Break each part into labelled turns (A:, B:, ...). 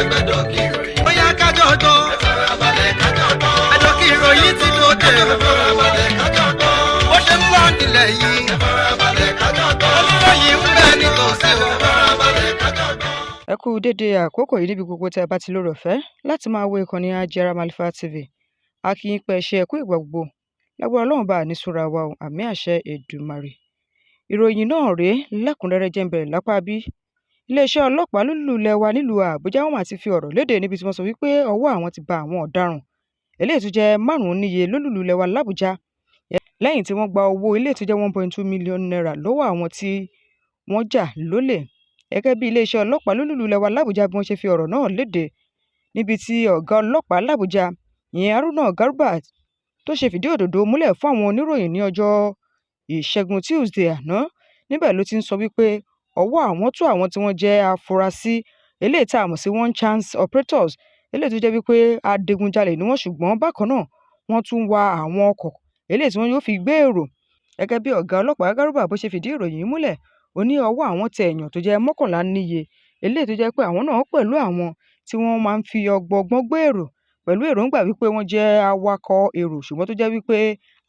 A: Gbẹ́dọ̀ kí ìròyìn.
B: Bóyá kájọ gbọ́.
A: Ẹ farabalẹ̀ kájọ gbọ́.
B: Ẹ̀dọ̀ kí ìròyìn ti dòde
A: Ẹ
B: o.
A: farabalẹ̀ kájọ gbọ́.
B: Bó ṣe ń lọ nílẹ̀ yìí.
A: Ẹ farabalẹ̀ kájọ gbọ́.
B: Oníròyìn ń bẹ nítòsí o.
A: Ẹ farabalẹ̀ kájọ gbọ́.
C: Ẹ kú dédé àkókò yìí níbi gbogbo tí a bá ti lóore ọ̀fẹ́ láti máa wo ìkànnì Ajara Malifa TV. A kí yín pé ẹ ṣé, ẹ kú ìgbà gbogbo. Lágbára Ọlọ́run bá ní súra wa o, àmì àṣẹ Èdùmàrè. Ìròyìn náà rèé lẹ́kùnrẹ́rẹ́. Jẹ́ ń bẹ̀rẹ̀ lápá bí. Iléeṣẹ́ ọlọ́pàá lólú ilẹ̀ wa nílùú Àbújá, wọ́n mà ti fi ọ̀rọ̀ léde níbi tí wọ́n sọ wípé ọwọ́ àwọn ti ba àwọn ọ̀daràn eléyìí tó jẹ́ márùn-ún níye lólùlú ilẹ̀ wa l'Àbújá, lẹ́yìn tí wọ́n gba owó eléyìí tó jẹ́ ₦1.2 million lọ́wọ́ àwọn tí wọ́n jà lólè. Gẹ́gẹ́ bí iléeṣẹ́ ọlọ́pàá lólùlú ilẹ̀ wa l'Àbújá bí wọ́n ṣe fi ọ̀rọ̀ náà léde, níbi tí ọ̀gá ọlọ́pàá l'Àbújá, ìyẹn Haruna Garba, tó ṣe fìdí òdodo múlẹ̀ fún àwọn oníròyìn ní ọjọ́ Ìṣẹ́gun Tuesday àná. Níbẹ̀ ló ti ń sọ wípé ọwọ́ àwọn tó àwọn tí wọ́n jẹ́ afurasí eléyìí tá a mọ̀ sí one chance operators, eléyìí tó jẹ́ wípé adigunjalè ni wọ́n, ṣùgbọ́n bákan náà wọ́n tún wa àwọn ọkọ̀ eléyìí tí wọ́n yóò fi gbé èrò. Gẹ́gẹ́ bí ọ̀gá ọlọ́pàá Garba bó ṣe fìdí ìròyìn yìí múlẹ̀, ó ní ọwọ́ àwọn tẹ èèyàn tó jẹ́ 11 níye, eléyìí tó jẹ́ pé àwọn náà pẹ̀lú àwọn tí wọ́n máa ń fi ọgbọ́n gbé èrò pẹ̀lú èròǹgbà wípé wọ́n jẹ́ awakọ̀ èrò, ṣùgbọ́n tó jẹ́ wípé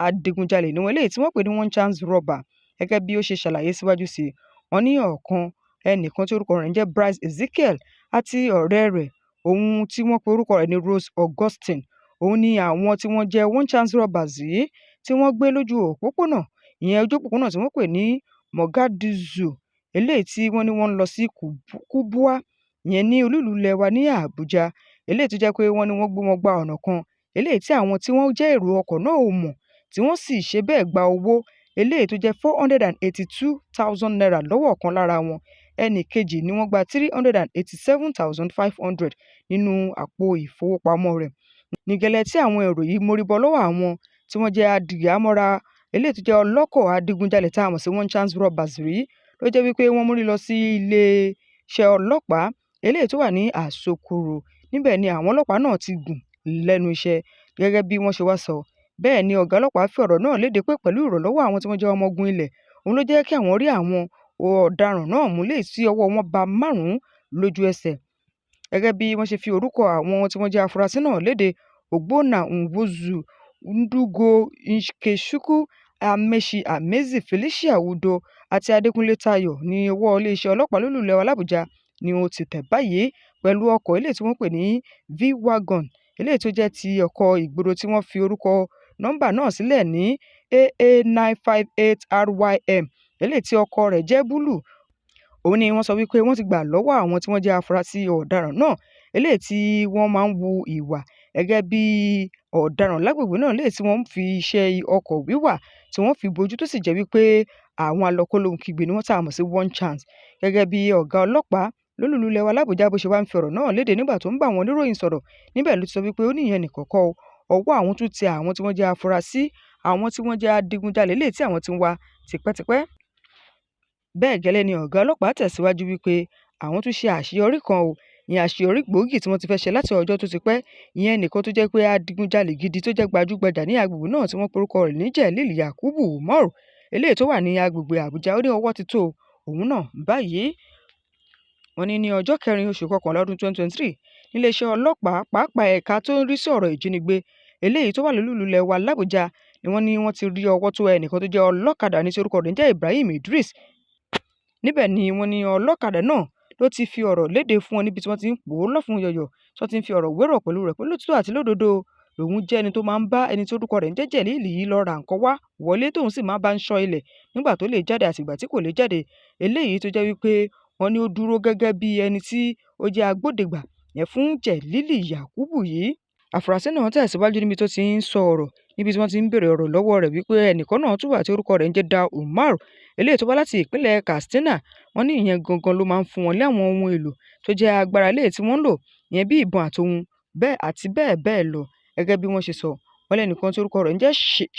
C: adigunjalè ni wọ́n, eléyìí tí wọ́n pè ní one chance robber. Gẹ́gẹ́ bí ó ṣe ṣàlàyé síwájú sí i, wọ́n ní ọ̀kan ẹnìkan tí orúkọ rẹ̀ ń jẹ́ Bryce Ezekiel àti ọ̀rẹ́ rẹ̀ òun tí wọ́n pe orúkọ rẹ̀ ní Rose Augustine, òun ni àwọn tí wọ́n jẹ́ one chance robbers yìí tí wọ́n gbé lójú òpópónà, ìyẹn ojú òpópónà tí wọ́n pè ní Mogadishu, eléyìí tí wọ́n ní wọ́n ń lọ sí Kubwa, ìyẹn ní olúùlú ilẹ̀ wa ní Àbújá, eléyìí tó jẹ́ pé wọ́n ní wọ́n gbé wọn gba ọ̀nà kan eléyìí tí àwọn tí wọ́n jẹ́ èrò ọkọ̀ náà ò mọ̀, tí wọ́n sì ṣe bẹ́ẹ̀ gba owó eléyìí tó jẹ́ ₦482,000 lọ́wọ́ ọ̀kan lára wọn. Ẹnì kejì ni wọ́n gba 387,500 nínú àpò ìfowópamọ́ rẹ̀. Ní gẹ́lẹ́ tí àwọn èrò yìí mórí bọ́ lọ́wọ́ àwọn tí wọ́n jẹ́ adìhámọ́ra eléyìí tó jẹ́ ọlọ́kọ̀ adigunjalè tá a mọ̀ sí one chance robbers rí, ló jẹ́ wípé wọ́n mórí lọ sí iléeṣẹ́ ọlọ́pàá eléyìí tó wà ní Àsokoro. Níbẹ̀ ni àwọn ọlọ́pàá náà ti gùn lẹ́nu iṣẹ́, gẹ́gẹ́ bí wọ́n ṣe wá sọ. Bẹ́ẹ̀ ni ọ̀gá ọlọ́pàá fi ọ̀rọ̀ náà léde pé pẹ̀lú ìrànlọ́wọ́ àwọn tí wọ́n jẹ́ ọmọ ogun ilẹ̀, òun ló jẹ́ kí àwọn rí àwọn ọ̀daràn náà mú léyìí tí ọwọ́ wọn bá márùn-ún lójú ẹsẹ̀. Gẹ́gẹ́ bí wọ́n ṣe fi orúkọ àwọn tí wọ́n jẹ́ afurasí náà léde, Ogbonna Nwozu, Ndugo Ikechukwu, Amechi Amezi, Felicia Udo àti Adékúnlé Táyọ̀ ní ọwọ́ iléeṣẹ́ ọlọ́pàá lólú ilẹ̀ wa l'Àbújá ni ó ti tẹ̀ báyìí pẹ̀lú ọkọ̀ eléyìí tí wọ́n pè ní V-Wagon, eléyìí tó jẹ́ ti ọkọ̀ ìgboro tí wọ́n fi orúkọ nọ́mbà náà sílẹ̀ ní AA958RYM, eléyìí tí ọkọ̀ rẹ̀ jẹ́ búlúù. Òun ni wọ́n sọ wípé wọ́n ti gbà lọ́wọ́ àwọn tí wọ́n jẹ́ afurasí ọ̀daràn náà, eléyìí tí wọ́n máa ń hu ìwà gẹ́gẹ́ bí ọ̀daràn lágbègbè náà, léyìí tí wọ́n ń fi iṣẹ́ ọkọ̀ wíwà tí wọ́n fi bojú, tó sì jẹ́ wípé àwọn alọ́kólóhunkígbe ni wọ́n tá a mọ̀ sí one chance. Gẹ́gẹ́ bí ọ̀gá ọlọ́pàá lólùlú ilẹ̀ wa l'Àbújá bó ṣe wá ń fi ọ̀rọ̀ náà léde nígbà tó ń bá àwọn oníròyìn sọ̀rọ̀, níbẹ̀ ló ti sọ wípé ó ní ìyẹn nìkan kọ́ o, ọwọ́ àwọn tún tẹ àwọn tí wọ́n jẹ́ afurasí àwọn tí wọ́n jẹ́ adigunjalè léyìí tí àwọn ti ń wá tipẹ́tipẹ́. Bẹ́ẹ̀ gẹ́lẹ́ ni ọ̀gá ọlọ́pàá tẹ̀síwájú wípé àwọn tún ṣe àṣeyọrí kan o, ìyẹn àṣeyọrí gbòógì tí wọ́n ti fẹ́ ṣe láti ọjọ́ tó ti pẹ́, ìyẹn ẹnìkan tó jẹ́ pé adigunjalè gidi tó jẹ́ gbajúgbajà ní agbègbè náà tí wọ́n porúkọ rẹ̀ ní Jelil Yakubu Umar, eléyìí tó wà ní agbègbè Àbújá. Ó ní ọwọ́ ti tó òun náà báyìí. Wọ́n ní ní ọjọ́ kẹrin oṣù kọkànlá ọdún 2023, níléeṣẹ́ ọlọ́pàá, pàápàá ẹ̀ka tó ń rí sí ọ̀rọ̀ ìjínigbé eléyìí tó wà lólùlú ilẹ̀ wa l'Àbújá, ni wọ́n ní wọ́n ti rí ọwọ́ tó ẹnìkan tó jẹ́ ọlọ́kadà ní tí orúkọ rẹ̀ ń jẹ́ Ibrahim Idris. Níbẹ̀ ni wọ́n ní ọlọ́kadà náà ló ti fi ọ̀rọ̀ léde fún wọn níbi tí wọ́n ti ń pò ó lọ́fun yọ̀yọ̀, tí wọ́n ti ń fi ọ̀rọ̀ wérọ̀ pẹ̀lú rẹ̀ pé lótìtọ́ àti lódodo lòun jẹ́ ẹni tó máa ń bá ẹni tí orúkọ rẹ̀ ń jẹ́ Jelil yìí lọ ra nǹkan wá wọlé, tóun sì máa bá ń ṣọ́ ilẹ̀ nígbà tó lè jáde àti ìgbà tí kò lè jáde, eléyìí tó jẹ́ wípé wọ́n ní ó dúró gẹ́gẹ́ bí ẹni tí ó jẹ́ agbódegbà yẹn fún Jelil Yakubu yìí. Àfúrásì náà tẹ̀síwájú níbi tó ti ń sọ ọ̀rọ̀, níbi tí wọ́n ti ń béèrè ọ̀rọ̀ lọ́wọ́ rẹ̀ wípé ẹnìkan náà tún wà tí orúkọ rẹ̀ ń jẹ́ Dao Umar, eléyìí tó wá láti ìpínlẹ̀ Katsina. Wọ́n ní ìyẹn gangan ló máa ń fún wọn ní àwọn ohun èlò tó jẹ́ agbára eléyìí tí wọ́n ń lò, ìyẹn bí ìbọn àtohun bẹ́ẹ̀ àti bẹ́ẹ̀ bẹ́ẹ̀ lọ. Gẹ́gẹ́ bí wọ́n ṣe sọ, wọ́n lẹ́nìkan tí orúkọ rẹ̀ ń jẹ́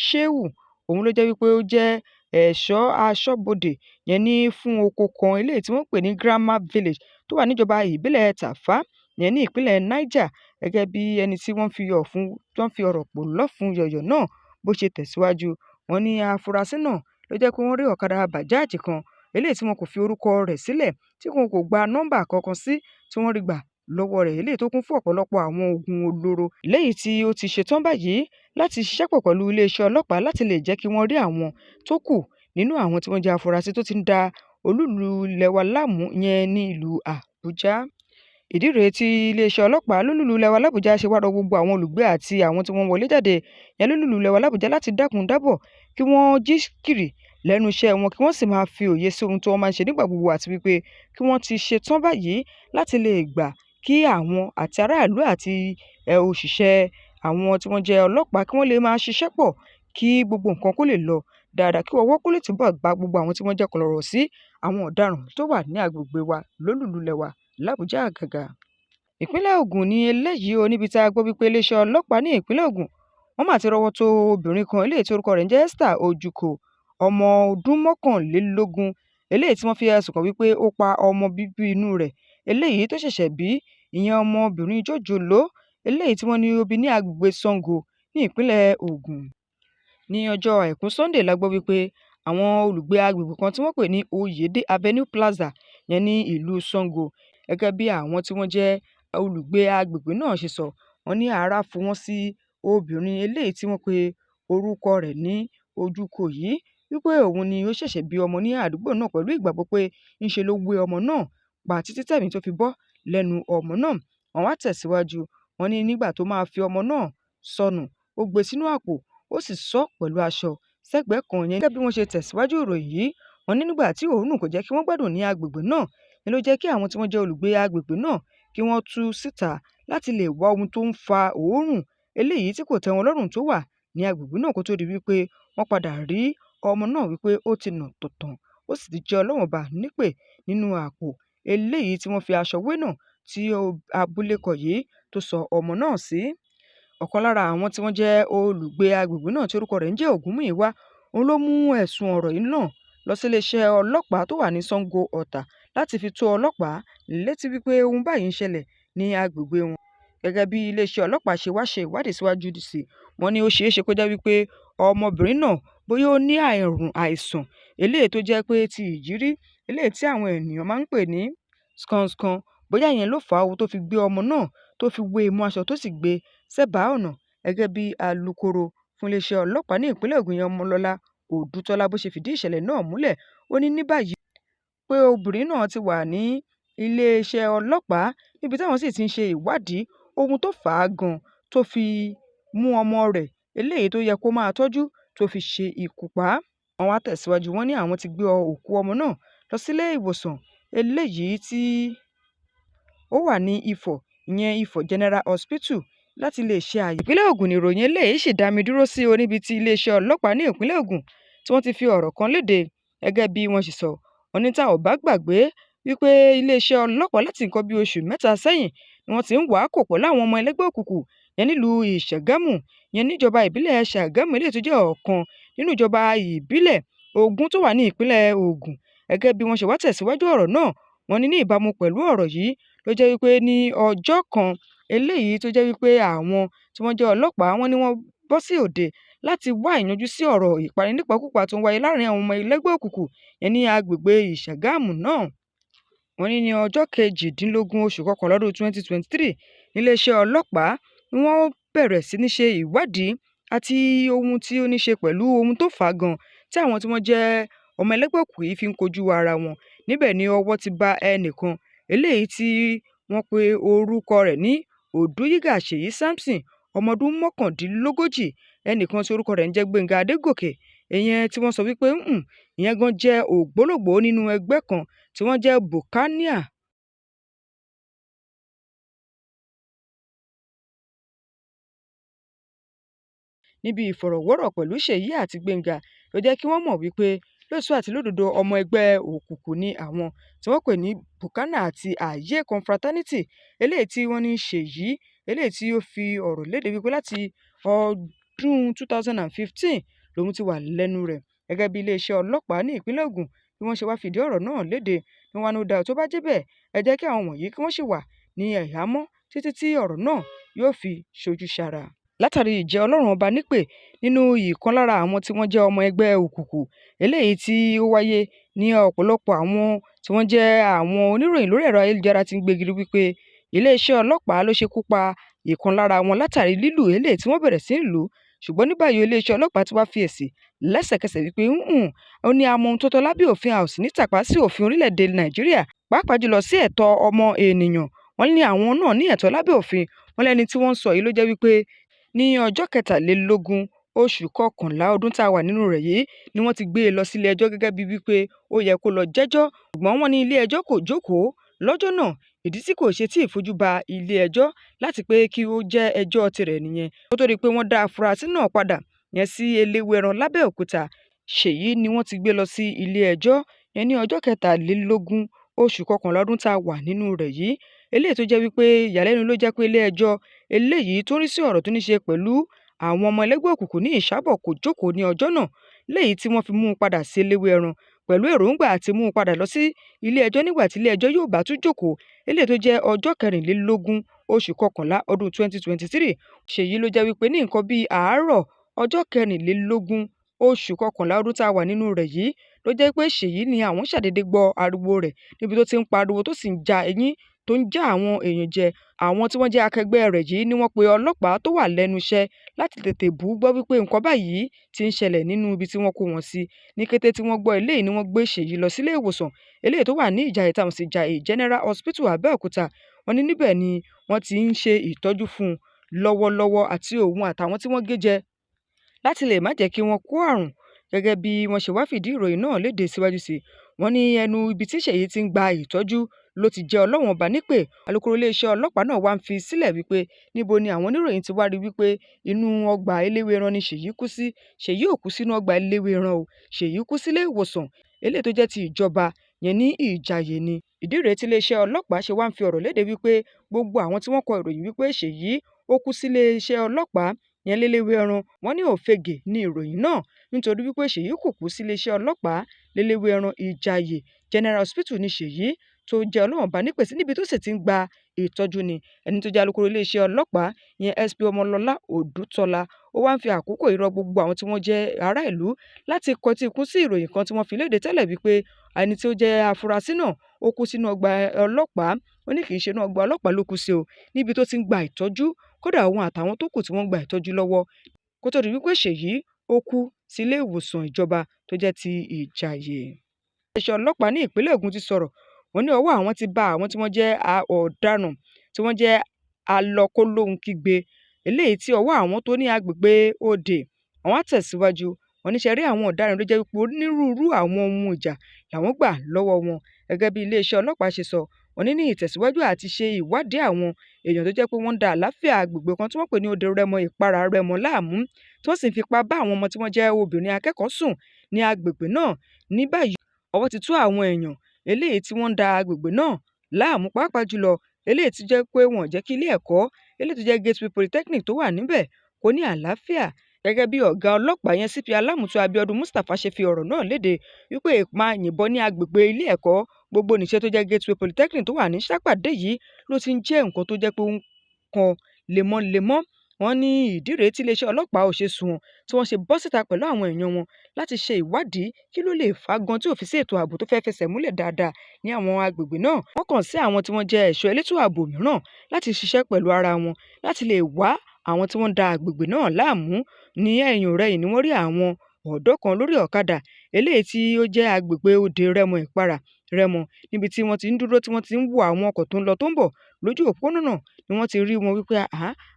C: Shehu, òun ló jẹ́ wípé ó jẹ́ ẹ̀ṣọ́ aṣọ́bodè yẹn ní fún oko kan eléyìí tí wọ́n pè ní Grandma Village tó wà níjọba ìbílẹ̀ Tafa, ìyẹn ní ìpínlẹ̀ Niger. Gẹ́gẹ́ bí ẹni tí wọ́n fi ọ̀rọ̀ pò lọ́fun yọ̀yọ̀ náà bó ṣe tẹ̀síwájú, wọ́n ní afurasí náà ló jẹ́ pé wọ́n rí ọ̀kadà Bajaj kan eléyìí tí wọn kò fi orúkọ rẹ̀ sílẹ̀, tí wọn kò gba nọ́mbà kankan sí, tí wọ́n rí gbà lọ́wọ́ rẹ̀, eléyìí tó kún fún ọ̀pọ̀lọpọ̀ àwọn oògùn olóró, léyìí tí ó ti ṣetán báyìí láti ṣiṣẹ́ pọ̀ pẹ̀lú iléeṣẹ́ ọlọ́pàá láti lè jẹ́ kí wọ́n rí àwọn tó kù nínú àwọn tí wọ́n jẹ́ afurasí tó ti ń da olúùlú ilẹ̀ wa láàmú yẹn ní ìlú Àbújá. Ìdí rèé tí iléeṣẹ́ ọlọ́pàá lólùlú ilẹ̀ wa làbújá ṣe wá rọ gbogbo àwọn olùgbé àti àwọn tí wọ́n wọlé jáde yẹn lólùlú ilẹ̀ wa làbújá láti dákun dábọ̀ kí wọ́n jí gìrì lẹ́nu iṣẹ́ wọn, kí wọ́n sì máa fi òye sí ohun tí wọ́n máa ń ṣe nígbà gbogbo, àti wípé kí wọ́n ti ṣetán báyìí láti lè gbà kí àwọn àti aráàlú àti òṣìṣẹ́ àwọn tí wọ́n jẹ́ ọlọ́pàá kí wọ́n lè máa ṣiṣẹ́ pọ̀ kí gbogbo nǹkan kó lè lọ dáadáa, kí ọwọ́ kó lè túbọ̀ bá gbogbo àwọn tí wọ́n jẹ́ kọlọ̀rọ̀ sí àwọn ọ̀daràn tó wà ní agbègbè wa lólùlú ilẹ̀ wa làbújá àgàgà. Ìpínlẹ̀ Ògùn ní eléyìí o, níbi tí a gbọ́ wípé iléeṣẹ́ ọlọ́pàá ní ìpínlẹ̀ Ògùn wọ́n mà ti rọ́wọ́ tó obìnrin kan eléyìí tí orúkọ rẹ̀ ń jẹ́ Esther Ojukwu, ọmọ ọdún 21, eléyìí tí wọ́n fi ẹ̀sùn kàn wípé ó pa ọmọ bíbí inú rẹ̀ eléyìí tó ṣẹ̀ṣẹ̀ bí, ìyẹn ọmọbìnrin jòjòló eléyìí tí wọ́n ní ó bí ní agbègbè Sango ní ìpínlẹ̀ Ògùn. Ní ọjọ́ àìkú Sunday la gbọ́ wípé àwọn olùgbé agbègbè kan tí wọ́n pè ní Oyèdè Avenue Plaza yẹn ní ìlú Sango, gẹ́gẹ́ bí àwọn tí wọ́n jẹ́ olùgbé agbègbè náà ṣe sọ, wọ́n ní ara fún wọn sí obìnrin eléyìí tí wọ́n pe orúkọ rẹ̀ ní Ojukwu yìí wípé òun ni ó ṣẹ̀ṣẹ̀ bí ọmọ ní àdúgbò náà, pẹ̀lú ìgbàgbọ́ pé ńṣe ló wé ọmọ náà pa títí tẹ̀mí tó fi bọ́ lẹ́nu ọmọ náà. Wọ́n wá tẹ̀síwájú, wọ́n ní nígbà tó máa fi ọmọ náà sọnù, ó gbé sínú àpò, ó sì sọ pẹ̀lú aṣọ sẹ́gbẹ̀ẹ́ kan yẹn. Gẹ́gẹ́ bí wọ́n ṣe tẹ̀síwájú ìròyìn yìí, wọ́n ní nígbà tí òórùn kò jẹ́ kí wọ́n gbádùn ní agbègbè náà ni ló jẹ́ kí àwọn tí wọ́n jẹ́ olùgbé agbègbè náà kí wọ́n tú síta láti lè wá ohun tó ń fa òórùn eléyìí tí kò tẹ́ wọn lọ́rùn tó wà ní agbègbè náà, kó tó di wípé wọ́n padà rí ọmọ náà wípé ó ti nà tọ̀tàn, ó sì ti jẹ́ Ọlọ́run ọba nípè nínú àpò eléyìí tí wọ́n fi aṣọ wé náà tí abilékọ yìí tó sọ ọmọ náà sí. Ọ̀kan lára àwọn tí wọ́n jẹ́ olùgbé agbègbè náà tí orúkọ rẹ̀ ń jẹ́ Ògúnmúyìwá, òun ló mú ẹ̀sùn ọ̀rọ̀ yìí náà lọ sí iléeṣẹ́ ọlọ́pàá tó wà ní Sango Ọ̀tà láti fi tó ọlọ́pàá létí wípé ohun báyìí ń ṣẹlẹ̀ ní agbègbè wọn. Gẹ́gẹ́ bí iléeṣẹ́ ọlọ́pàá ṣe wá ṣe ìwádìí síwájú sí i, wọ́n ní ó ṣeé ṣe kó jẹ́ wípé ọmọbìnrin náà bóyá ó ní àrùn àìsàn eléyìí tó jẹ́ pé ti ìjírí, eléyìí tí àwọn ènìyàn máa ń pè ní skanṣkan, bóyá ìyẹn ló fà á tó fi gbé ọmọ náà tó fi wé e mọ́ aṣọ tó sì gbé sẹ́bàá ọ̀nà. Gẹ́gẹ́ bí alūkkóró fún iléeṣẹ́ ọlọ́pàá ní ìpínlẹ̀ Ògùn yẹn Ọmọlọ́lá Odútọ́lá bó ṣe fìdí ìṣẹ̀lẹ̀ náà múlẹ̀, ó ní ní báyìí pé obìnrin náà ti wà ní iléeṣẹ́ ọlọ́pàá níbi táwọn sì ti ń ṣe ìwádìí ohun tó fà á gan tó fi mú ọmọ rẹ̀ eléyìí tó yẹ kó máa tọ́jú tó fi ṣe ikú pa á. Wọ́n wá tẹ̀síwájú, wọ́n ní àwọn ti gbé òkú ọmọ náà lọ sílé ìwòsàn eléyìí tí ó wà ní Ifọ̀, ìyẹn Ifọ̀ General Hospital, láti lè ṣe àyẹ̀wò. Ìpínlẹ̀ Ògùn nìròyìn eléyìí sì dá mi dúró sí o, níbi tí iléeṣẹ́ ọlọ́pàá ní ìpínlẹ̀ Ògùn tí wọ́n ti fi ọ̀rọ̀ kan léde gẹ́gẹ́ bí wọ́n ṣe sọ. Wọ́n ní tá ò bá gbàgbé wípé iléeṣẹ́ ọlọ́pàá láti nǹkan bí oṣù 3 sẹ́yìn ni wọ́n ti ń wàákò pẹ̀lú àwọn ọmọ ẹlẹ́gbẹ́ òkùnkùn yẹn nílùú Ìṣàgámù, yẹn níjọba ìbílẹ̀ Ṣàgámù eléyìí tó jẹ́ ọ̀kan nínú ìjọba ìbílẹ̀ 20 tó wà ní ìpínlẹ̀ Ògùn. Gẹ́gẹ́ bí wọ́n ṣe wá tẹ̀síwájú ọ̀rọ̀ náà, wọ́n ní ní ìbámu pẹ̀lú ọ̀rọ̀ yìí ló jẹ́ wípé ní ọjọ́ kan eléyìí tó jẹ́ wípé àwọn tí wọ́n jẹ́ ọlọ́pàá wọ́n ní wọ́n bọ́ sí òde láti wá ìyanjú sí ọ̀rọ̀ ìpani-nípakúpa tó ń wáyé láàrin àwọn ọmọ ẹlẹ́gbẹ́ òkùnkùn yẹn ní agbègbè Ìṣàgámù náà. Wọ́n ní ní ọjọ́ 18 oṣù kọkànlá ọdún 2023 níléeṣẹ́ ọlọ́pàá ni wọ́n bẹ̀rẹ̀ sí ní ṣe ìwádìí àti ohun tí ó ní ṣe pẹ̀lú ohun tó fà á gan tí àwọn tí wọ́n jẹ́ ọmọ ẹlẹ́gbẹ́ òkùnkùn yìí fi ń kojú ara wọn. Níbẹ̀ ni ọwọ́ ti bá ẹnìkan eléyìí tí wọ́n pe orúkọ rẹ̀ ní Odúyìgá Ṣèyí Samson, ọmọ ọdún 39, ẹnìkan tí orúkọ rẹ̀ ń jẹ́ Gbénga Adégòkè, ìyẹn tí wọ́n sọ wípé ìyẹn gan jẹ́ ògbólógbòó nínú ẹgbẹ́ kan tí wọ́n jẹ́ Buccaneer. Níbi ìfọ̀rọ̀wọ́rọ̀ pẹ̀lú Ṣèyí àti Gbénga ló jẹ́ kí wọ́n mọ̀ wípé lóòótọ́ àti lódodo ọmọ ẹgbẹ́ òkùnkùn ni àwọn tí wọ́n pè ní Buccaneer àti Ayé Confraternity eléyìí tí wọ́n ní Ṣèyí eléyìí tí ó fi ọ̀rọ̀ léde wípé láti ọdún 2015 lòun ti wà lẹ́nu rẹ̀. Gẹ́gẹ́ bí iléeṣẹ́ ọlọ́pàá ní ìpínlẹ̀ Ògùn bí wọ́n ṣe wá fìdí ọ̀rọ̀ náà léde ni wọ́n ní ó dáa tó bá jẹ́ bẹ́ẹ̀, ẹ jẹ́ kí àwọn wọ̀nyí kí wọ́n sì wà ní ìhámọ́ títí tí ọ̀rọ̀ náà yóò fi ṣojú ṣara. Látàrí ìjẹ́ Ọlọ́run ọba nípè nínú ìkan lára àwọn tí wọ́n jẹ́ ọmọ ẹgbẹ́ òkùnkùn eléyìí tí ó wáyé ní ọ̀pọ̀lọpọ̀ àwọn tí wọ́n jẹ́ àwọn oníròyìn lórí ẹ̀rọ ayélujára ti ń gbégiri wípé Iléeṣẹ́ ọlọ́pàá ló ṣekú pa ìkan lára wọn látàrí lílù eléyìí tí wọ́n bẹ̀rẹ̀ sí í lù ú. Ṣùgbọ́n ní báyìí, iléeṣẹ́ ọlọ́pàá ti wá fi èsì lẹ́sẹ̀kẹsẹ̀ wípé hùn ó ní a mọ ohun tó tọ́ lábẹ́ òfin, a ò sì ní tàpá sí òfin orílẹ̀-èdè Nàìjíríà, pàápàá jùlọ sí ẹ̀tọ́ ọmọ ènìyàn. Wọ́n ní àwọn náà ní ẹ̀tọ́ lábẹ́ òfin. Wọ́n lẹ́ni tí wọ́n ń sọ yìí ló jẹ́ wípé ní ọjọ́ 23 oṣù kọkànlá ọdún tá a wà nínú rẹ̀ yìí ni wọ́n ti gbé e lọ sílé ẹjọ́ gẹ́gẹ́ bíi wípé ó yẹ kó lọ jẹ́jọ́, ṣùgbọ́n wọ́n ní ilé ẹjọ́ kò jókòó lọ́jọ́ náà. Ìdí tí kò ṣe tí ì fojú ba ilé ẹjọ́ láti pé kí ó jẹ́ ẹjọ́ tirẹ̀ nìyẹn, kó tó di pé wọ́n dá afurasí náà padà yẹn sí Eléwéran lábẹ́òkúta. Ṣèyí ni wọ́n ti gbé lọ sí ilé ẹjọ́ yẹn ní ọjọ́ 23 oṣù kọkànlá ọdún tá a wà nínú rẹ̀ yìí, eléyìí tó jẹ́ wípé ìyàlẹ́nu ló jẹ́ pé ilé ẹjọ́ eléyìí tó ń rí sí ọ̀rọ̀ tó ní ṣe pẹ̀lú àwọn ọmọ ẹlẹ́gbẹ́ òkùnkùn ní Ìṣàbọ̀ kò jókòó ní ọjọ́ náà, léyìí tí wọ́n fi mú un padà sí Eléwéẹran pẹ̀lú èròǹgbà àti mú un padà lọ sí ilé ẹjọ́ nígbà tí ilé ẹjọ́ yóò bá tún jókòó, eléyìí tó jẹ́ ọjọ́ 24 oṣù kọkànlá ọdún 2023. Ṣèyí ló jẹ́ wípé ní nǹkan bíi àárọ̀ ọjọ́ 24 oṣù kọkànlá ọdún tá a wà nínú rẹ̀ yìí ló jẹ́ pé Ṣèyí ni àwọn ṣàdédé gbọ́ ariwo rẹ̀ níbi tó ti ń pariwo tó sì ń já eyín tó ń já àwọn èèyàn jẹ. Àwọn tí wọ́n jẹ́ akẹgbẹ́ rẹ̀ yìí ni wọ́n pe ọlọ́pàá tó wà lẹ́nu iṣẹ́ láti tètè bú gbọ́ wípé nǹkan báyìí ti ń ṣẹlẹ̀ nínú ibi tí wọ́n kó wọn sí. Ní kété tí wọ́n gbọ́ eléyìí ni wọ́n gbé Ṣèyí lọ sílé ìwòsàn eléyìí tó wà ní Ìjàyè tá a mọ̀ sí Ìjàyè General Hospital Abẹ́òkúta. Wọ́n ní níbẹ̀ ni wọ́n ti ń ṣe ìtọ́jú fún un lọ́wọ́lọ́wọ́ àti òun àtàwọn tí wọ́n gé jẹ láti lè má jẹ́ kí wọ́n kó àrùn. Gẹ́gẹ́ bí wọ́n ṣe wá fìdí ìròyìn náà léde síwájú sí i, wọ́n ní ẹnu ibi tí Ṣèyí ti ń gba ìtọ́jú ló ti jẹ́ Ọlọ́run ọba nípè. Alūkkóró iléeṣẹ́ ọlọ́pàá náà wá ń fi sílẹ̀ wípé níbo ni àwọn oníròyìn ti wá rí wípé inú ọgbà Eléwéran ni Ṣèyí kú sí. Ṣèyí ò kú sínú ọgbà Eléwéran o, Ṣèyí kú sílé ìwòsàn eléyìí tó jẹ́ ti ìjọba yẹn ní Ìjàyè ni. Ìdí rèé tí iléeṣẹ́ ọlọ́pàá ṣe wá ń fi ọ̀rọ̀ léde wípé gbogbo àwọn tí wọ́n kọ ìròyìn wípé Ṣèyí ó kú sílé iṣẹ́ ọlọ́pàá yẹn léléwéẹran, wọ́n ní òfegè ni ìròyìn náà, nítorí wípé Ṣèyí kò kú sílé iṣẹ́ ọlọ́pàá léléwéẹran. Ìjàyè General Hospital ní Ṣèyí tó jẹ́ Ọlọ́run ọba nípè sí níbi tó sì ti ń gba ìtọ́jú ni. Ẹni tó jẹ́ alūkkóró iléeṣẹ́ ọlọ́pàá ìyẹn SP Ọmọlọ́lá Odútọ́lá ó wá ń fi àkókò yìí rọ gbogbo àwọn tí wọ́n jẹ́ ará ìlú láti kọtí ikún sí ìròyìn kan tí wọ́n fi léde tẹ́lẹ̀ wípé ẹni tí ó jẹ́ afurasí náà ó kú sínú ọgbà ọlọ́pàá. Ó ní kì í ṣe inú ọgbà ọlọ́pàá ló kú sí o, níbi tó ti ń gba ìtọ́jú, kódà òun àtàwọn tó kù tí wọ́n ń gba ìtọ́jú lọ́wọ́ kó tó di wípé Ṣèyí ó kú sílé ìwòsàn ìjọba tó jẹ́ ti Ìjàyè. Iléeṣẹ́ ọlọ́pàá ní ìpínlẹ̀ Ògùn ti sọ̀rọ̀. Wọ́n ní ọwọ́ àwọn ti bá àwọn tí wọ́n jẹ́ ọ̀daràn tí wọ́n jẹ́ alọ́kólóhunkígbe eléyìí tí ọwọ́ àwọn tó ní agbègbè Òde. Àwọn á tẹ̀síwájú. Wọ́n ní ṣe rí àwọn ọ̀daràn ló jẹ́ wípé onírúurú àwọn ohun ìjà làwọn gbà lọ́wọ́ wọn. Gẹ́gẹ́ bí iléeṣẹ́ ọlọ́pàá ṣe sọ, wọ́n ní ní ìtẹ̀síwájú àti ṣe ìwádìí àwọn èèyàn tó jẹ́ pé wọ́n ń da àlàáfíà agbègbè kan tí wọ́n pè ní Òde Rẹ́mọ Ìpara Rẹ́mọ láàmú, tí wọ́n sì ń fipá bá àwọn ọmọ tí wọ́n jẹ́ obìnrin akẹ́kọ̀ọ́ sùn ní agbègbè náà. Ní báyìí, ọwọ́ ti tú àwọn èèyàn eléyìí tí wọ́n ń da agbègbè náà láàmú, pàápàá jùlọ eléyìí tí jẹ́ pé wọ́n jẹ́ kí ilé ẹ̀kọ́ eléyìí tó jẹ́ Gateway Polytechnic tó wà níbẹ̀ kó ní àlàáfíà. Gẹ́gẹ́ bí ọ̀gá ọlọ́pàá yẹn CP Alámùtú Abíọ́dún Mustapha ṣe fi ọ̀rọ̀ náà léde wípé máa yìnbọn ní agbègbè ilé ẹ̀kọ́ gbogbo nìṣe tó jẹ́ Gateway Polytechnic tó wà ní Sápàdé yìí ló ti ń jẹ́ nǹkan tó jẹ́ pé ó ń kan lemọ́lemọ́. Wọ́n ní ìdí rèé tí iléeṣẹ́ ọlọ́pàá ò ṣe sùn tí wọ́n ṣe bọ́ síta pẹ̀lú àwọn èèyàn wọn láti ṣe ìwádìí kí ló lè fà á gan tí ò fi sí ètò ààbò tó fẹ́ẹ́ fẹsẹ̀ múlẹ̀ dáadáa ní àwọn agbègbè náà. Wọ́n kàn sí àwọn tí wọ́n jẹ́ ẹ̀ṣọ́ elétò ààbò mìíràn láti ṣiṣẹ́ pẹ̀lú ara wọn láti lè wá àwọn tí wọ́n ń da agbègbè náà láàmú. Ní ẹ̀yìn ọ̀rẹyìn ni wọ́n rí àwọn ọ̀dọ́ kan lórí ọ̀kadà eléyìí tí ó jẹ́ agbègbè Òde Rẹ́mọ Ìpara Rẹ́mọ níbi tí wọ́n ti ń dúró tí wọ́n ti ń wo àwọn ọkọ̀ tó ń lọ tó ń bọ̀ lójú òpópónà náà ni wọ́n ti rí wọn wípé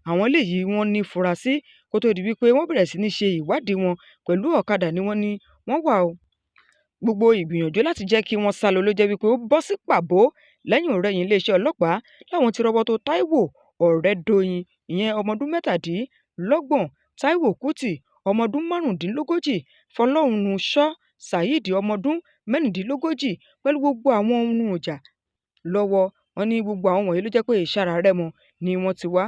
C: àwọn eléyìí wọ́n ní fura sí, kó tó di wípé wọ́n bẹ̀rẹ̀ sí ní ṣe ìwádìí wọn pẹ̀lú ọ̀kadà ni wọ́n ní wọ́n wà o. Gbogbo ìgbìyànjú láti jẹ́ kí wọ́n sá lọ ló jẹ́ wípé ó bọ́ sí pàbó. Lẹ́yìn ọ̀rẹyìn iléeṣẹ́ ọlọ́pàá láwọn ti rọ́wọ́ tó Táíwò Ọ̀rẹ́dọ̀yìn ìyẹn ọmọ ọdún 37, Táíwò Kútì ọmọ ọdún 35, Fọlọ́runṣọ́ Saheed ọmọ ọdún 36 pẹ̀lú gbogbo àwọn ohun ìjà lọ́wọ́. Wọ́n ní gbogbo àwọn wọ̀nyí ló jẹ́ pé Ìsàrà Rẹ́mọ ni wọ́n ti wá.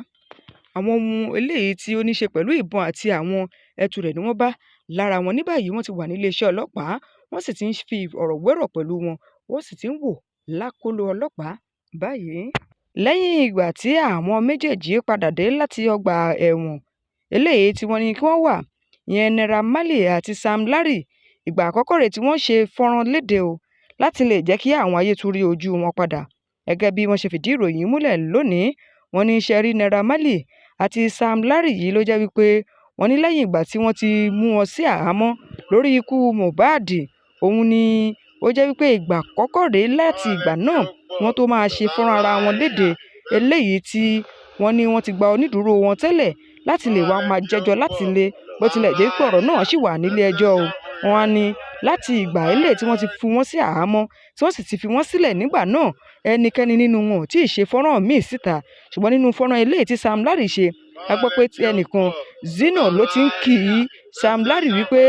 C: Àwọn ohun eléyìí tí ó ní ṣe pẹ̀lú ìbọn àti àwọn ẹtu rẹ̀ ni wọ́n bá lára wọn. Ní báyìí wọ́n ti wà ní iléeṣẹ́ ọlọ́pàá, wọ́n sì ti ń fi ọ̀rọ̀ wérọ̀ pẹ̀lú wọn, wọ́n sì ti ń wò lákọlò ọlọ́pàá báyìí. Lẹ́yìn ìgbà tí àwọn méjèèjì padà dé láti ọgbà ẹ̀wọ̀n eléyìí tí wọ́n ní kí wọ́n wà, ìyẹn Naira Marley àti Sam Larry, ìgbà àkọ́kọ́ rèé tí wọ́n ṣe fọ́nrán léde o láti lè jẹ́ kí àwọn ayé tún rí ojú wọn padà. Gẹ́gẹ́ bí wọ́n ṣe fìdí ìròyìn múlẹ̀ lónìí, wọ́n ní ṣe rí Naira Marley àti Sam Larry yìí ló jẹ́ wípé wọ́n ní lẹ́yìn ìgbà tí wọ́n ti mú wọn sí àhámọ́ lórí ikú Mohbad, òun ni ó jẹ́ wípé ìgbà àkọ́kọ́ rèé láti ìgbà náà wọ́n tó máa ṣe fọ́nrán ara wọn léde, eléyìí tí wọ́n ní wọ́n ti gba onídùúró wọn tẹ́lẹ̀ láti lè wá máa jẹ́jọ́ láti lé, bó tilẹ̀ jẹ́ pé ọ̀rọ̀ náà ṣì wà nílé ẹjọ́ o. Wọ́n á ní láti ìgbà eléyìí tí wọ́n ti fi wọ́n sí àhámọ́ tí wọ́n sì ti fi wọ́n sílẹ̀ nígbà náà, ẹnikẹ́ni nínú wọn ò tí ì ṣe fọ́nrán míì síta. Ṣùgbọ́n nínú fọ́nrán eléyìí tí Sam Larry ṣe, a gbọ́ pé ẹnìkan Zino ló ti ń kì í Sam Larry wípé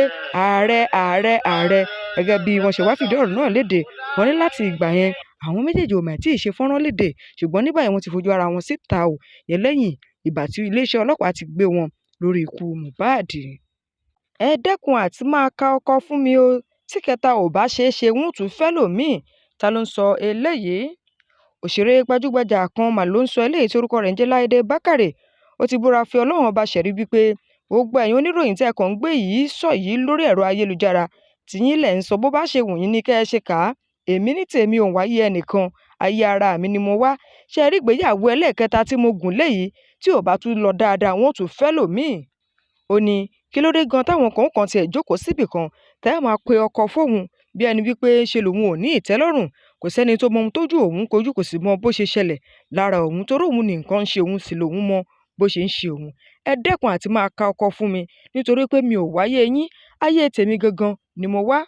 C: ààrẹ, ààrẹ, ààrẹ. Gẹ́gẹ́ bí wọ́n ṣe wá fìdí ọ̀rọ̀ náà léde, wọ́n ní láti ìgbà yẹn àwọn méjèèjì ò mà tí ì ṣe fọ́nrán léde, ṣùgbọ́n ní báyìí wọ́n ti fojú ara wọn síta o, yẹn lẹ́yìn ìgbà tí iléeṣẹ́ ọlọ́pàá ti gbé wọn lórí ikú Mohbad. Ẹ dẹ́kun àti máa ka ọkọ fún mi o, tí kẹta ò bá ṣeé ṣe n ó tún fẹ́ lòmíì. Ta ló ń sọ eléyìí? Òṣèré gbajúgbajà kan mà ló ń sọ eléyìí tí orúkọ rẹ̀ ń jẹ́ Láìdé Bákàrè. Ó ti búra fi Ọlọ́run ọba ṣẹ̀rí wípé gbogbo ẹ̀yin oníròyìn tí ẹ kàn ń gbé yìí sọ yìí lórí ẹ̀rọ ayélujára, tìyín lẹ̀ ń sọ, bó bá ṣe wù yín ní kẹ́ ẹ ṣe kà á. Èmi ní tèmi ò wáyé ẹnìkan, ayé ara mi ni mo wá. Ṣé ẹ rí ìgbéyàwó ẹlẹ́ẹ̀kẹta tí mo gùn léyìí tí ò bá tún lọ dáadáa, wọn ó tún fẹ́ lòmíì. Ó ní kí ló dé gan táwọn kan kàn tiẹ̀ jókòó síbì kan tẹ́ ẹ máa pe ọkọ fóun bí ẹni wípé ṣe lòun ò ní ìtẹ́lọ́rùn. Kò sẹ́ni tó mọ ohun tójú òun kojú, kò sì mọ bó ṣe ṣẹlẹ̀ lára òun, torí òun ní nǹkan ń ṣe òun sì lòun mọ bó ṣe ń ṣe òun. Ẹ dẹ́kun àti máa ka ọkọ fún mi nítorí pé mi ò wáyé yín, ayé tèmi gangan ni mo wá.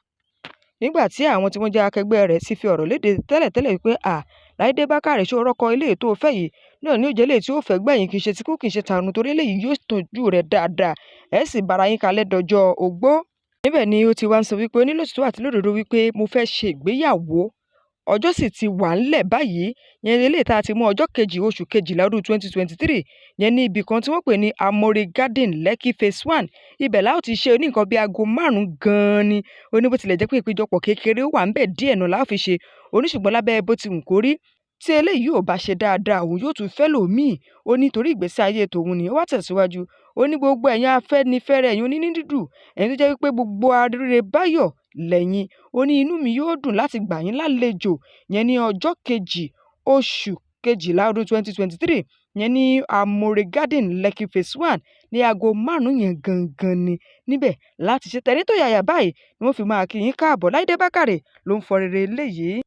C: Nígbà tí àwọn tí wọ́n jẹ́ akẹgbẹ́ rẹ̀ ti fi ọ̀rọ̀ léde tẹ́lẹ̀tẹ́lẹ̀ wípé à, Láìdé Bákàrè, ṣé o rọ́kọ eléyìí tó fẹ́ yìí náà ní ó jẹ́ eléyìí tí ó fẹ́ gbẹ̀yìn, kì í ṣe tikú, kì í ṣe tàrun, torí eléyìí yóò tọ́jú rẹ̀ dáadáa, ẹ sì bára yín kalẹ̀ dọjọ́ ogbó. Níbẹ̀ ni ó ti wá ń sọ wípé ó ní lótìtọ́ àti lódodo wípé mo fẹ́ ṣe ìgbéyàwó, ọjọ́ sì ti wà ńlẹ̀ báyìí, yẹn eléyìí tá a ti mú ọjọ́ kejì oṣù kejìlá ọdún 2023, yẹn ní ibì kan tí wọ́n pè ní Amore Garden, Lekki Phase 1. Ibẹ̀ la ó ti ṣe ní nǹkan bíi aago 5 gan-an ni. Ó ní bó tilẹ̀ jẹ́ pé ìpéjọpọ̀ kékeré wà ńbẹ̀ díẹ̀ náà la ó fi ṣe. Ó ní ṣùgbọ́n lábẹ́ bó ti wù kó rí, tí eléyìí ò bá ṣe dáadáa, òun yóò tún fẹ́ lòmíì. Ó ní torí ìgbésí ayé tòun ni. Ó wá tẹ̀síwájú. Ó ní gbogbo ẹ̀yin afẹ́nifẹ́re, ẹ̀yin onínú dídùn, ẹ̀yin tó jẹ́ wípé gbogbo aríre báyọ̀ lẹ́yìn. Ó ní inú mi yóò dùn láti gbà yín lálejò yẹn ní ọjọ́ kejì oṣù kejìlá ọdún 2023, yẹn ní Amore Garden, Lekki Phase 1, ní aago 5 yẹn gangan ni níbẹ̀ láti ṣe tẹ̀rí tó yàyà báyìí ni wọ́n fi máa kí yín káàbọ̀. Láìdé Bákàrè ló ń fọ rere eléyìí.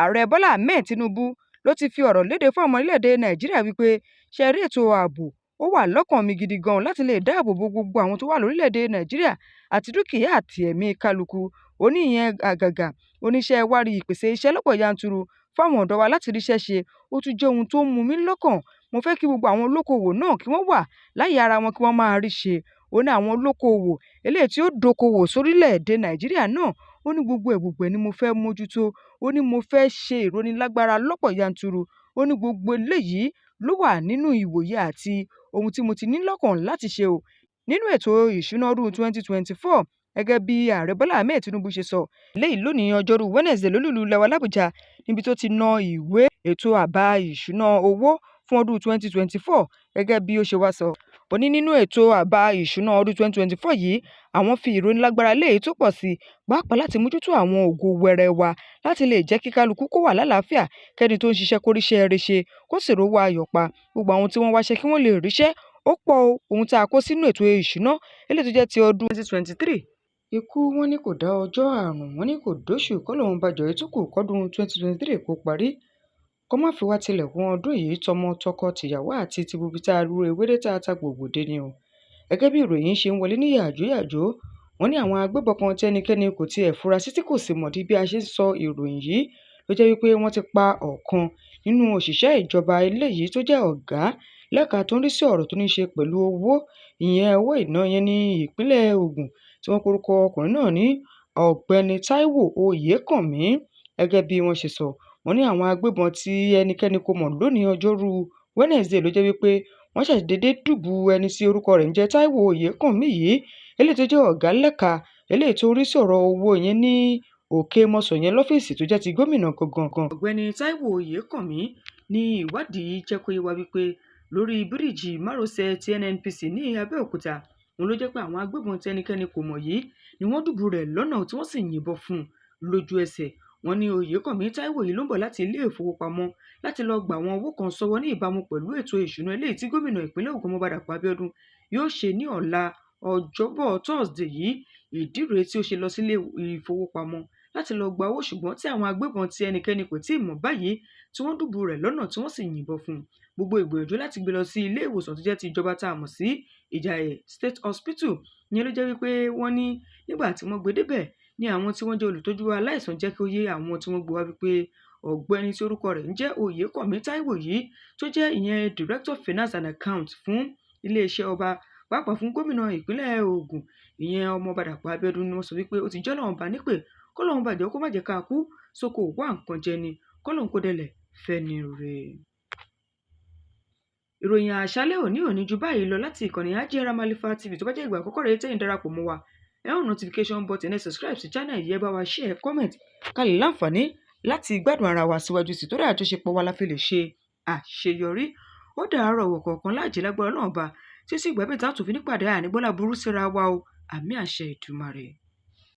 C: Ààrẹ Bọ́lá Ahmed Tinubu ló ti fi ọ̀rọ̀ léde fún ọmọ orílẹ̀-èdè Nàìjíríà wípé ṣe rí ètò ààbò ó wà lọ́kàn mi gidi gan láti lè dáàbò bo gbogbo àwọn tó wà lórílẹ̀-èdè Nàìjíríà àti dúkìá àti ẹ̀mí kálukú. Ó ní ìyẹn àgàgà oníṣẹ́ wá rí ìpèsè iṣẹ́ lọ́pọ̀ yanturu fáwọn ọ̀dọ́ wa láti ríṣẹ́ ṣe. Ó tún jẹ́ ohun tó ń mú mi lọ́kàn. Mo fẹ́ kí gbogbo àwọn olókoòwò náà kí wọ́n wà láyé ara wọn kí wọ́n máa rí ṣe. Ó ní àwọn olókoòwò eléyìí tí ó dókoòwò sórílẹ̀-èdè Nàìjíríà náà, ó ní gbogbo ẹ̀ gbogbo ẹ̀ ni mo fẹ́ mójútó. Ó ní mo fẹ́ ṣe ìrónilágbára lọ́pọ̀ yanturu. Ó ní gbogbo eléyìí ló wà nínú ìwòye àti ohun tí mo ti ní lọ́kàn láti ṣe o nínú ètò ìṣúná ọdún 2024, gẹ́gẹ́ bí ààrẹ Bọ́lá Ahmed Tinubu ṣe sọ léyìí lónìí ọjọ́rú Wednesday lólùlù lẹwa l'Àbújá, níbi tó ti na ìwé ètò àbá ìṣúná owó fún ọdún 2024. Gẹ́gẹ́ bí ó ṣe wá sọ, ó ní nínú ètò àbá ìṣúná ọdún 2024 yìí, àwọn fi ìrónilágbára léyìí tó pọ̀ sí, pàápàá láti mójútó àwọn ògo wẹrẹ wa láti lè jẹ́ kí kálukú kó wà lálàáfíà, kẹ́ni tó ń ṣiṣẹ́ kó ríṣẹ́ rẹ̀ ṣe, kó sì rówó ayọ̀ pa, gbogbo àwọn tí wọ́n wáṣẹ́ kí wọ́n lè ríṣẹ́. Ó pọ̀ ohun tá a kó sínú ètò ìṣúná eléyìí tó jẹ́ ti ọdún 2023. Ikú wọn ní kò dá ọjọ́, àrùn wọn ní kò dóṣù, kọ́lọ́run bá jọ ètò kù kọ́dún 2023 kó parí, kó má fi wá tilẹ̀kùn ọdún yìí tọmọ tọkọ tìyàwó àti ti gbogbo tá a rú ewédé tá a ta gbòǹgbò dé ni o. Gẹ́gẹ́ bí ìròyìn ṣe ń wọlé ní yàjóyàjó, wọ́n ní àwọn agbébọn kan tí ẹnikẹ́ni kò tiẹ̀ fura sí tí kò sì mọ̀dí bí a ṣe ń sọ ìròyìn yìí ló jẹ́ wípé wọ́n ti pa ọ̀kan nínú òṣìṣẹ́ ìjọba eléyìí tó jẹ́ ọ̀gá lẹ́ka tó ń rí sí ọ̀rọ̀ tó ní ṣe pẹ̀lú owó, ìyẹn owó ìná yẹn ní ìpínlẹ̀ Ògùn, tí wọ́n porúkọ ọkùnrin náà ní Ọ̀gbẹ́ni Táíwò Oyèkánmi. Gẹ́gẹ́ bí wọ́n ṣe sọ, wọ́n ní àwọn agbébọn tí ẹnikẹ́ni kò mọ̀ lónìí ọjọ́rú Wednesday ló jẹ́ wípé wọ́n ṣàdédé dùbú ẹni tí orúkọ rẹ̀ ń jẹ́ Táíwò Oyèkánmi yìí, eléyìí tó jẹ́ ọ̀gá lẹ́ka eléyìí tó ń rí sí ọ̀rọ̀ owó yẹn ní Òkè Mọ́sàn yẹn lọ́fíìsì tó jẹ́ ti gómìnà gangan. Ọ̀gbẹ́ni Táíwò Oyèkánmi ní ìwádìí jẹ́ kó yé wa wípé lórí bíríìjì márosẹ̀ ti NNPC ní Abẹ́òkúta, òun ló jẹ́ pé àwọn agbébọn tí ẹnikẹ́ni kò mọ̀ yìí ni wọ́n dùbú rẹ̀ lọ́nà tí wọ́n sì yìnbọn fún un lójú ẹsẹ̀. Wọ́n ní Oyèkánmi Táíwò yìí ló ń bọ̀ láti ilé ìfowópamọ́ láti lọ gba àwọn owó kan sọ́wọ́ ní ìbámu pẹ̀lú ètò ìṣúná eléyìí tí gómìnà ìpínlẹ̀ Ògùn, Ọmọọba Dàpọ̀ Abíọ́dún, yóò ṣe ní ọ̀la Ọjọ́bọ̀ Thursday yìí. Ìdí rèé tí ó ṣe lọ sílé ìfowópamọ́ láti lọ gba owó, ṣùgbọ́n tí àwọn agbébọn tí ẹnikẹ́ni kò tíì mọ̀ báyìí tí wọ́n dùbú rẹ̀ lọ́nà tí wọ́n sì yìnbọn fún un. Gbogbo ìgbìyànjú láti gbé lọ sí ilé ìwòsàn tó jẹ́ ti ìjọba tá a mọ̀ sí Ìjàyè State Hospital ìyẹn ló jẹ́ wípé wọ́n ní nígbà tí wọ́n gbé débẹ̀ ní àwọn tí wọ́n jẹ́ olùtọ́jú aláìsàn jẹ́ kí ó yé àwọn tí wọ́n gbé wá wípé ọ̀gbẹ́ni tí orúkọ rẹ̀ ń jẹ́ Oyèkánmi Táíwò yìí, tó jẹ́ ìyẹn Director Finance and Account fún iléeṣẹ́ ọba, pàápàá fún gómìnà ìpínlẹ̀ Ògùn, ìyẹn Ọmọọba Dàpọ̀ Abíọ́dún, ni wọ́n sọ wípé ó ti jẹ́ Ọlọ́run bá nípè. Kọ́lọ́run bàjẹ́ kó má jẹ́ ká kú sóko wá nǹkan jẹ ni, kọ́lọ́run kó dẹlẹ̀ fẹ́ni rè. Ìròyìn àṣálẹ́ òní ò ní ju báyìí lọ láti ìkànnì Hajira Malifa TV. Tó bá jẹ́ ìgbà àkọ́kọ́ rẹ̀ tẹ́yìn darapọ̀ mọ́ wa, ẹ on notification button, ẹ subscribe sí channel yìí, ẹ bá wa share, comment, ká lè láǹfààní láti gbádùn ara wa síwájú sí, torí àjọṣepọ̀ wa la fi lè ṣe àṣeyọrí. Ó dàárọ̀ wọ̀ kọ̀ọ̀kan láàjì lágbára náà bá títí ìgbà mẹ́ta tó fi nípàdé, ànígbọ́lá burú síra wa o. Àmì àṣẹ Ìdùmarè.